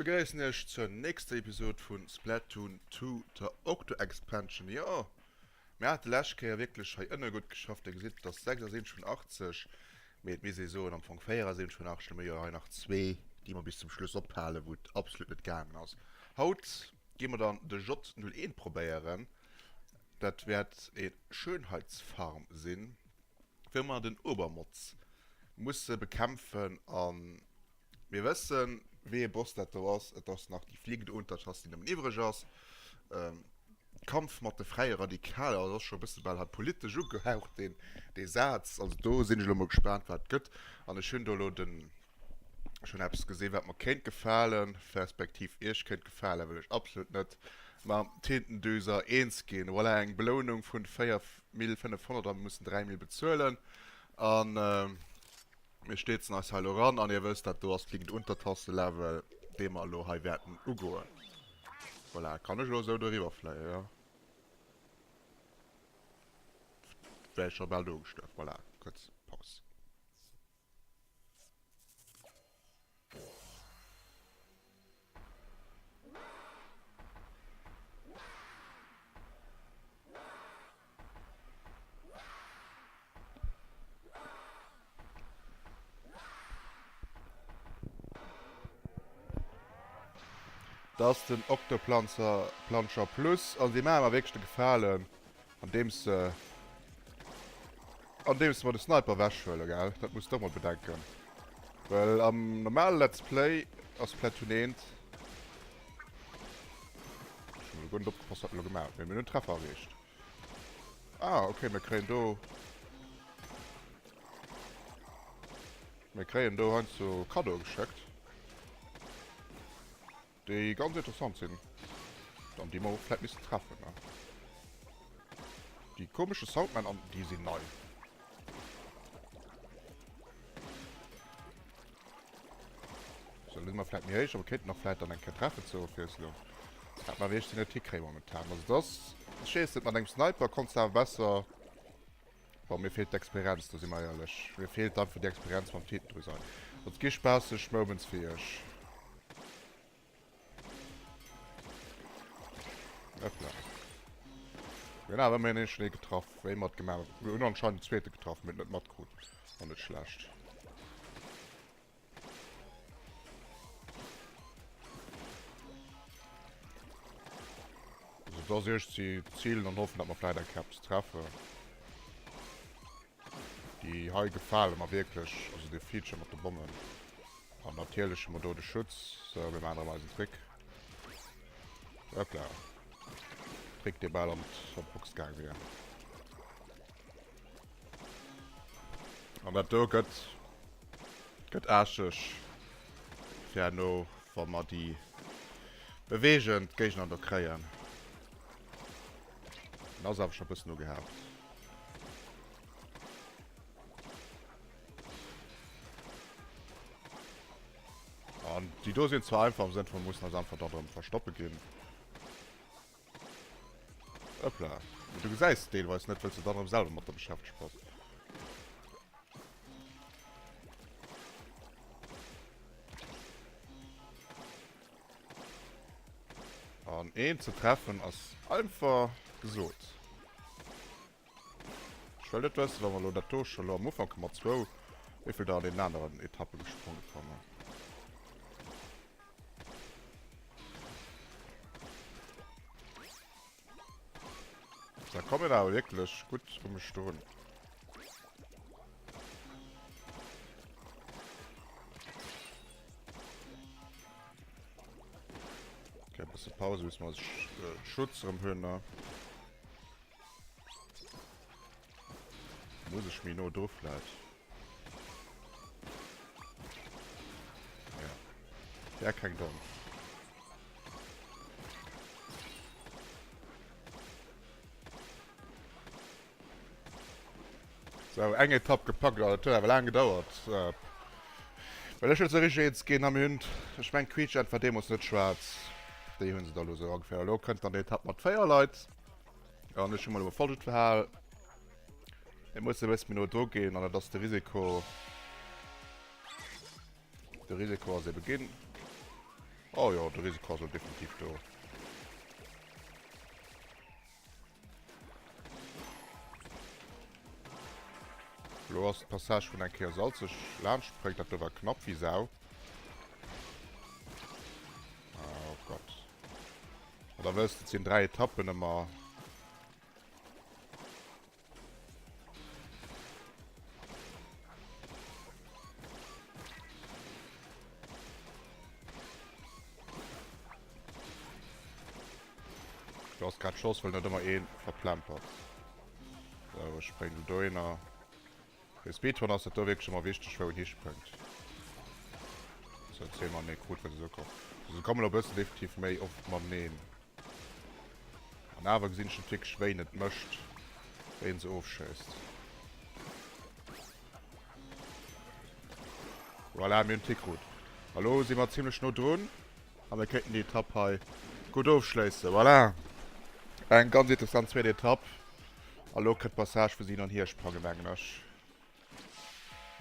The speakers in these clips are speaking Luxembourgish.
begréissen iech zur nächster Episode vun Splatoon 2, der Octo Expansion. Jo, mir hate lescht Kéier wierklech hei ënne gutt geschafft. Dir gesitt, et ass 76 vun 80, mee et misst ee soen am Fong 74 vun 80, well mir jo hei nach zwee, déi mer bis zum Schluss ophalen, wou et absolut net gaangen ass. Haut gi mer dann de J01 probéieren. Dat wäert ee Schönheitsfarm sinn, wou mer den Obermotz musse bekämpfen an Mir wëssen, wéi ee Boss dat do ass. Et ass nach déi fliegende Untertass, déi nëmmen iwwreg ass. Kampf mat de fräie Radikale, also ass scho e bësse bal hei politesch ugehaucht, deen, dee Saz. Also do sinn ech elo mol gespaant, wat et gëtt. An ech hunn do elo den, schonn eppes gesinn, wat mer kéint gefalen, respektiv iech kéint gefalen, well ech absolut net mam Tintendüser eens ginn. Voilà, eng Belounung vun 4.500 a mir mussen 3.000 bezuelen. An. Mir stierzen eis hei elo eran an dir wësst, dat do ass d'Ligne Untertasse-Level, dee mer elo hei wäerten ugoen. Voilà, kann ech elo esou doriwwer fléien, jo? Wär ech scho bal do gestuerf. Voilà, kuerz Paus. Dat ass den Octoplanzer Planscher Plus an si maache mer wierklech de Gefalen andeems se andeems se mer de Sniper ewechhuelen, gell? Dat muss de och mol bedenken. Well am normale Let's Play ass Splatoon 1 Ech hunn elo guer net opgepasst wat mer elo gemaach hunn, mee mir hunn en Treffer erreecht. Ah, okay, mir kréien do Mir kréien do heiansdo Kaddoe geschéckt, déi ganz interessant sinn an déi mer och vläit missten treffen, ne? Déi komesche Soundmen an déi sinn nei. So, lo si mer vläit méi héich, awer kéinten och vläit dann eng Kéier treffen zur Ofwiesslung. Dat mer wierklech net hikréie momentan. Also dat ass, ech weess net, mat engem Sniper konns de awer besser, bon, mir feelt d'Experienz, do si mer éierlech. Mir feelt einfach déi Experienz mam Titendrüser. Et gi spaasseg Moments fir iech. Hoppla. Mir hunn awer ëmmerhin een Schnéi getraff, wéi mer et gemaach hunn. Mir hunn anscheinend den zweete getraff, mee net matkrut. War net schlecht. Also da sehe ich sie zielen und hoffen, dass wir vielleicht ein Caps treffen. Déi hei gefale mer wierklech, also dee Feature mat de Bommen. An natierlech hu mer do de Schutz. Sou, mir maachen erëm eisen Trick. Hoppla. Trick, dee bal an d'Box gaang wier. An dat do gëtt gëtt aarscheg fir herno, wa mer déi beweegend Géigner do kréien. En ass awer scho e bëssen ugehaucht. An déi do sinn zwar einfach am Sënn vun, mussen eis einfach da drëm verstoppe ginn. Hoppla. Du gesäis deelweis net, wëlls du dann erëm selwer mat der beschäftegt bass. An een ze treffen ass einfach gesot. Ech wëll net wëssen, wa mer elo dat do scho lo am Ufank mat zwou, wéivill der an deenen aneren Etappe gespronge kommen. Da kommen awer wierklech gutt u mech drun. Okay, e bësse Pause, bis mer Schutz erëm hunn. Muss ech méi no dru vläit? Ja. Ja, keng domm. So, eng Etapp gepackt, aber dat huet awer laang gedauert. Äh, well ech net sou richteg eens ginn, a mir hunn, ech meng Quietschent war deemools net schwaarz. Déi hunn se da lo sou ageféiert. Elo kënnt dann déi Etapp mat 4 Leit. An ech hu mol iwwer folgend Verhal. Et muss e bësse méi no dru ginn an dat ass de Risiko. De Risiko ass ebe ginn. Oh jo, de Risiko ass elo definitiv do. Lo ass d'Passage vun eng Kéier salzeg laanscht spréngt. Dat do war knapp wéi Sau. Oh Gott. An da wëss de, et sinn 3 Etappen ëmmer. Du hast grad Chance, well net ëmmer een verplempert. So, ech spréngen do dohinner. Fir Speedrun ass dat do wierklech ëmmer wichteg, wou en hispréngt. So, 10 Mann nee krut, well se esou komm. So, se kommen elo e bëssen definitiv méi oft mateneen. An awer gesinn ech net wierklech wéi en et mécht, wéi en se ofschéisst. Voilà, mir hunn d'Tick krut. A lo si mer zimlech no drun a mir kéinten déi Etapp hei gutt ofschléissen. Voilà, eng ganz interessant zweet Etapp. A lo kënnt d'Passage wou si hin an hier sprangen, mengen ech.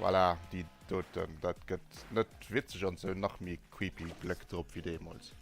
Voilà, déi doten, dat gëtt net witzeg an sou nach méi creepy Bléck drop wéi deemools.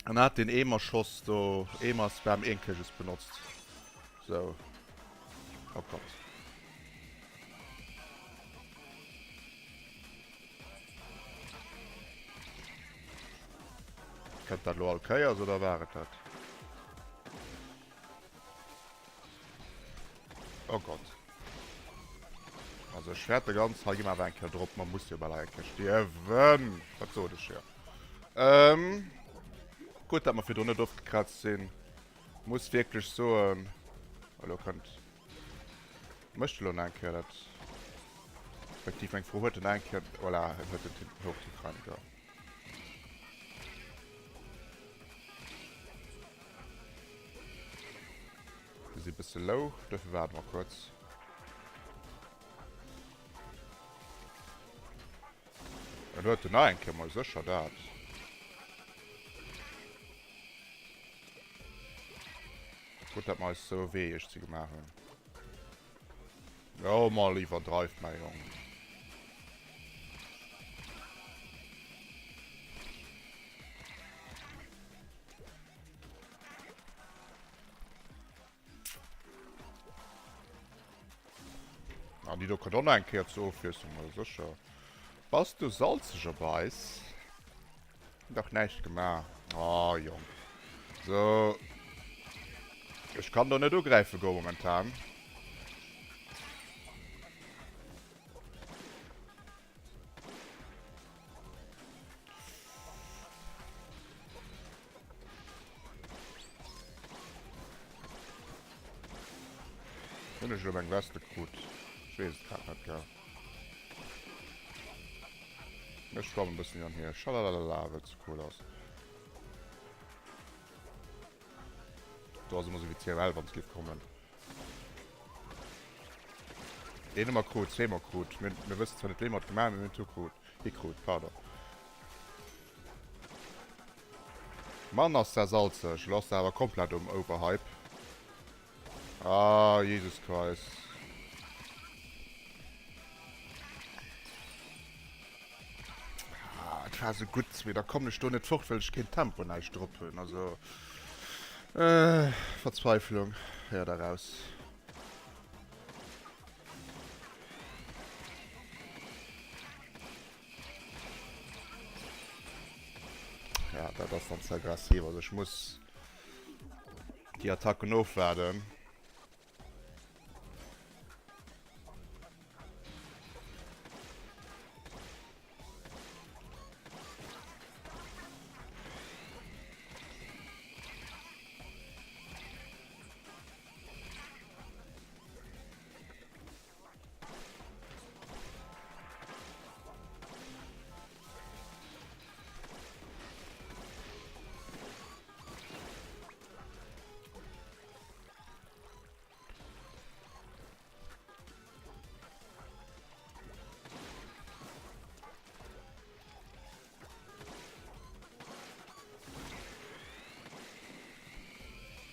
An hat den Eemerschoss do, Eemer-Spam eenkeges benotzt. So. Oh Gott. Kënnt dat lo all Kéiers oder war et dat? Oh Gott. Also ech fäerte ganz, hei gi mer awer eng Kéier drop, mer muss jo bal hei eng Kéier stierwen. Dat sot ech jo. Ähm, gutt, dat mer virdrun net ofgekrazt sinn. Muss wierklech soen, elo kënnt, mécht elo nach eng Kéier dat, respektiv meng Fro, huet en eng Kéier, voilà, en huet den Hochdruckreiniger. Mir si bësse low, dofir waarde mer kuerz. En huet en nach eng Kéier mol sécher dat. Gutt, dat mer eis esou e Wee iech ze gemaach hunn. Jo, mol iwwerdreift, mäi Jong. An déi do kënnt och nach eng Kéier zur Ofwiesslung, also sécher. Bass du salzeg op eis? Dach näischt gemaach. Oh, Jong. So. Ech kann do net ugräife goen momentan. Hunn ech elo meng Weste krut? Ech weess et grad net, gell. Ech schwammen e bëssen hin an hier. Schalalalala, well et sou cool ass. Do ass ëmmer sou wéi CML, wann se géif kommen. Een hu mer krut, zwee mer krut. Mir, mir wëssen zwar net, wéi mer et gemaach hunn, mee mir hunn et ukrut, hikrut, pardon. Mann ass der salzeg. Lo ass der awer komplett um Overhype. Ah, Jesus Christ. Ah, et war sou gutt, mee da kommen ech do net fort, well ech keen Tempo näischt drop hunn. Also, äh, Verzweiflung. Héier da raus. Ja, dat ass dann ze aggressiv. Also ech muss déi Attacken ofwaarden.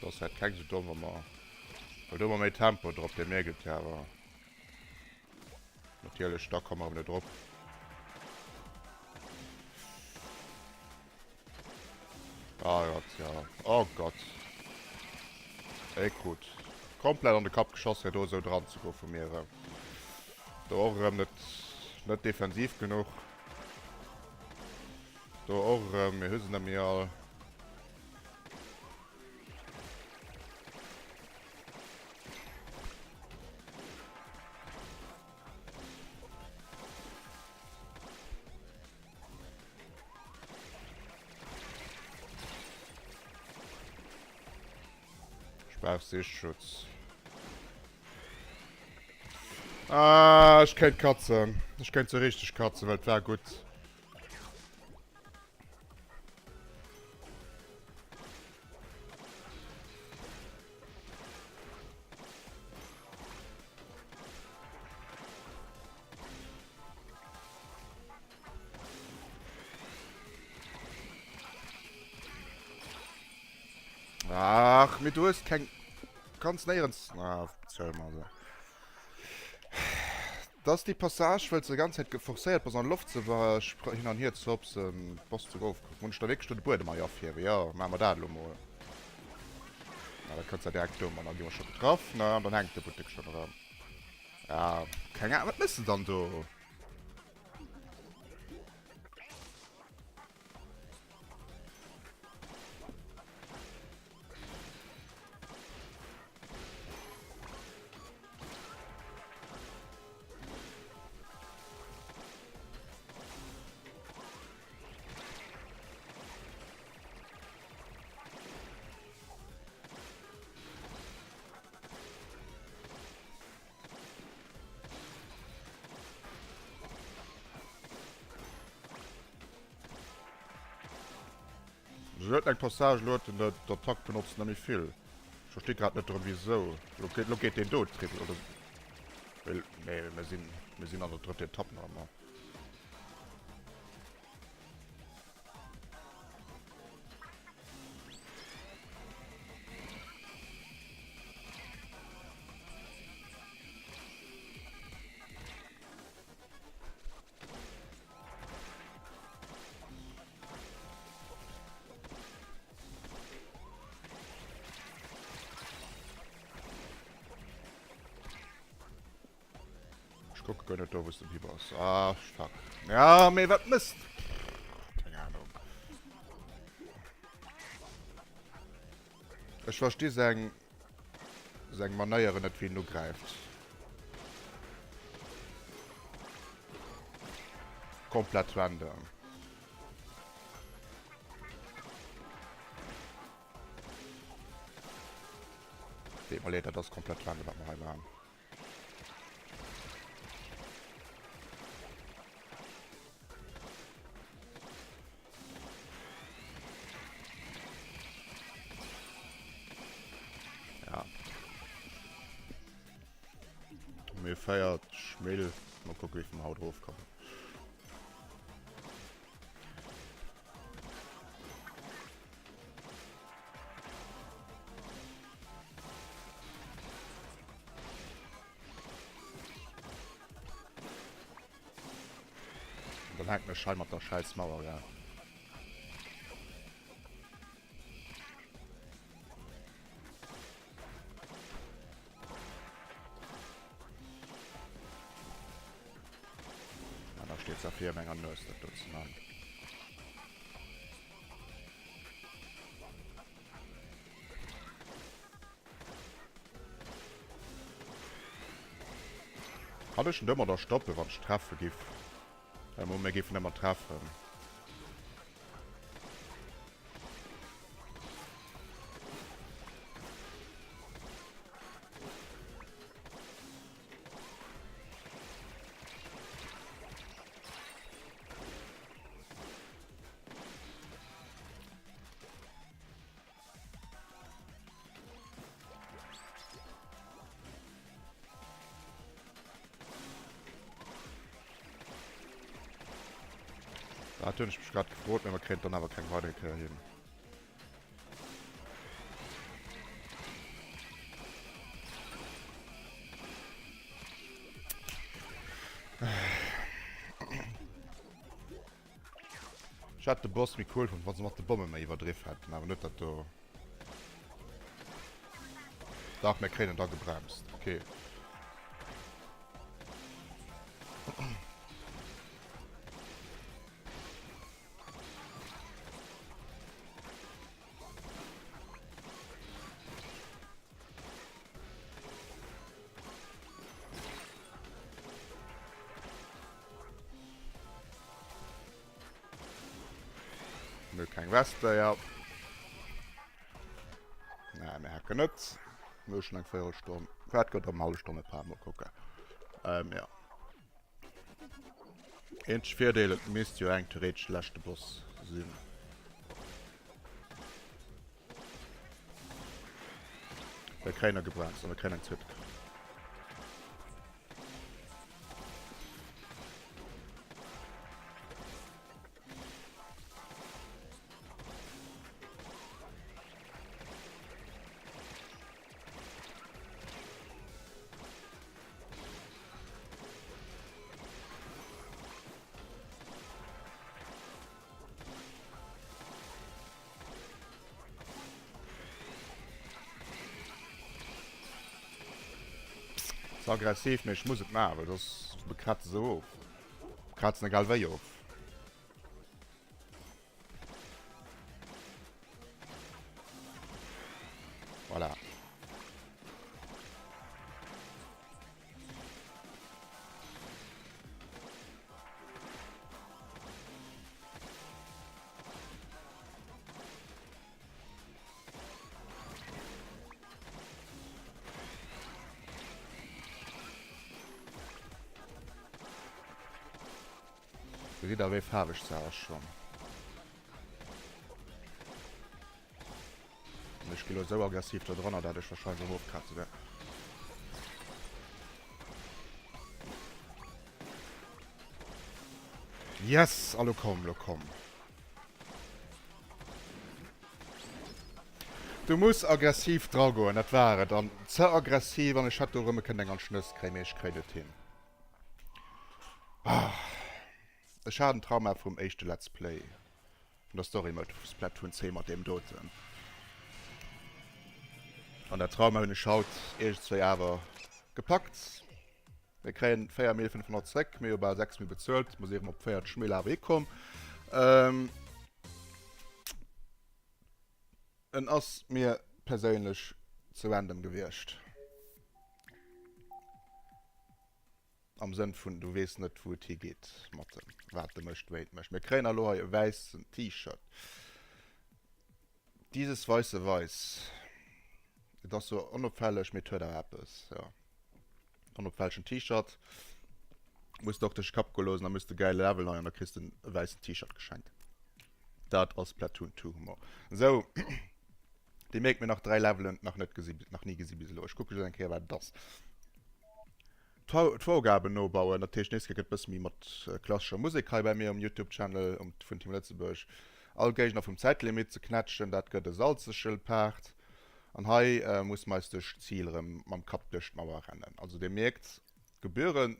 Das ass halt keng sou domm, wa mer... Well do hu mer méi Tempo drop, dir mierkt et jo awer. Natierlech, da komme mer net drop. Ah Gott, ja. Oh Gott. E krut komplett an de Kapp geschoss, fir do esou dran ze goen vu mir erëm. Do och erëm net, net defensiv genuch. Do och erëm, mir hu se net méi all. Ich brauch Sichtschutz. Ah, ich kéint katzen. Ich kéint so richtig katzen, weil et war gutt. Ach, mee du hues keng... Kanns néierens... Ah, bezuel mer se. Dass déi Passage, wëlls de ganz Zäit geforcéiert bass an Loft ze hin an hier ze hopsen, bass du rof. Muss ech da wierklech do de Buedem hei afierwen? Jo, maache mer dat elo mol. Na, dat kanns de direkt do man, da gi mer scho getraff, ne? An dann hänkt de Buttek schonn erëm. Ja, keng Ahnung, wat méchs de dann do? Se huet eng Passage, lo huet en d'Attack benotzt net méi vill. Ech versti grad net drëm wisou. Lo geet, lo geet deen do triple oder well nee, mir sinn, mir sinn an der drëtter Etapp nach ëmmer. Ech kucke guer net do, wou s den hi bass. Ah, fuck. Ja, mee wat mësst? Keng Ahnung. Ech versti seng seng Manéieren net, wéi en ugräift. Komplett random. Deet mer leed, dat ass komplett random, wat mer hei maachen. Ja. Mir feiert Schmill. Mal gucken, wie viel wir haut draufkommen. Dann hängt mech hei mat der scheiß Mauer, ja. Ah, da steht Saphir enger Nues, dat do ze man. Kann ech en domadder stoppen, wann ech treffe giff? Ja, mir giffen ëmmer treffen. Dat hunn ech mech grad gefrot, mee mer kréien dann awer keng weider Kéier hin. Ech hätt de Boss méi cool fonnt, wa se mat de Bomme méi iwwerdriff hätten, awer net dat do. Dach, mir kréien en da gebremst. Okay. Mir hu keng Weste, ja. Nee, mir hacken net. Mir hu schon eng Véierelstonn. Wat gëtt am hallef Stonn e paar Mol kucken. Ähm, ja. Eenzeg Virdeel, et misst jo eng theoretesch de leschte Boss sinn. Wir kréien e gebremst an wir kréien eng zweet. Ze aggressiv, mee ech muss et maachen, well soss bekratze se of. Kratzen egal wéi of. Voilà. Gesitt der wéi faarweg se ass schonn. An ech gi lo esou aggressiv do dranner, dat ech wahrscheinlech erëm ofkraze wäert. Yes! A lo komm, lo komm. Du muss aggressiv dragoen, dat war et. An ze aggressiv an ech hätt do erëm kënnen eng an d'Schnëss kréien, mee ech kréien et hin. Ah. Ech hat en Trauma vum éischte Let's Play vun der Story Mode vu Splatoon 2 mat deem doten. An dat Trauma hunn ech haut iergendswéi awer gepackt. Mir kréien 4.500 zréck, mir hu bal 6 Mil bezuelt, mir si erëm op 40 Mil awer hikomm. Ähm, en ass mir perséinlech ze random gewiescht. Am Sënn vun, du weess net, wou et higeet mat em, wat e mécht, wéi et mécht. Mir kréien elo hei e wäissen T-Shirt. Dieses weiße Weiß. Et ass sou onopfälleg, mee et huet awer eppes, jo. Onopfällegen T-Shirt. Muss de och duerch de Kapp goe loossen, da muss de gäile Level hei an da kriss de e wäissen T-Shirt geschenkt. Dat ass Splatoon 2 Humor. Sou, Dir mierkt mir nach 3 Levelen nach net gesi, nach ni gesi bis elo. Ech kucke just eng Kéier wat et ass. D'Vorgaben nobauen, dat heescht nächst Kéier gëtt bësse méi mat klassescher Musek hei bei mir um Youtube Channel um vun Team Lëtzebuerg. All Géigner vum Zäitlimit ze knätschen, dat gëtt e salzege Part. An hei musse mer eis duerch d'Zil erëm mam Kapp duerch d'Mauer rennen. Also dir mierkt, d'Gebühren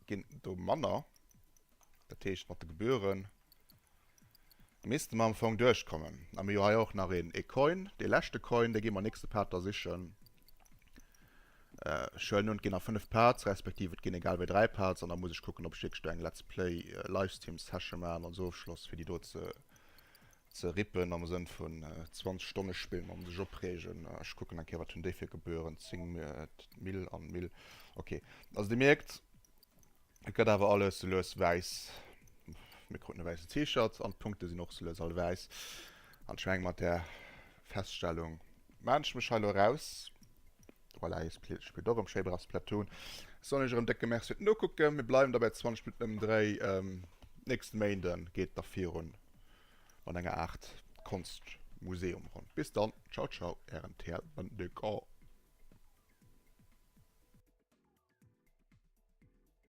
ginn do manner. Dat heescht mat de Gebühren misste mer am Fong duerchkommen. A mir hu hei och nach een e Coin, dee leschte Coin, dee gi mer nächste Part da sichen. Ech huelen un, et ginn nach 5 Parts, respektiv et ginn egal wéi 3 Parts an da muss ech kucken, ob ech wierklech do eng Let's Play Livestream Session maachen als Ofschloss, fir déi do ze ze rippen am Sënn vun 20 Stonne spillen an sech opreegen. Ech kucken eng Kéier, wat hunn déi fir Gebühren, 10 Mil an Mil, ok. Also dir mierkt, Et gëtt awer alles sou lues wäiss. Mir kruten e wäissen T-Shirt an d'Punkte sinn och sou lues all wäiss. An ech menge mat där Feststellung maan ech mech hei lo raus. Voilà, hie spillt och erëm schéi brav Splatoon. Ech soen iech erëm décke Merci fir d'Nokucken. Mir bleiwen da bei 20 Minutten ëm Dréi. Nächste Méinde geet da virun mat enger Aart Konschtmuseum ronn. Bis dann, ciao ciao, ären TL Bendeka.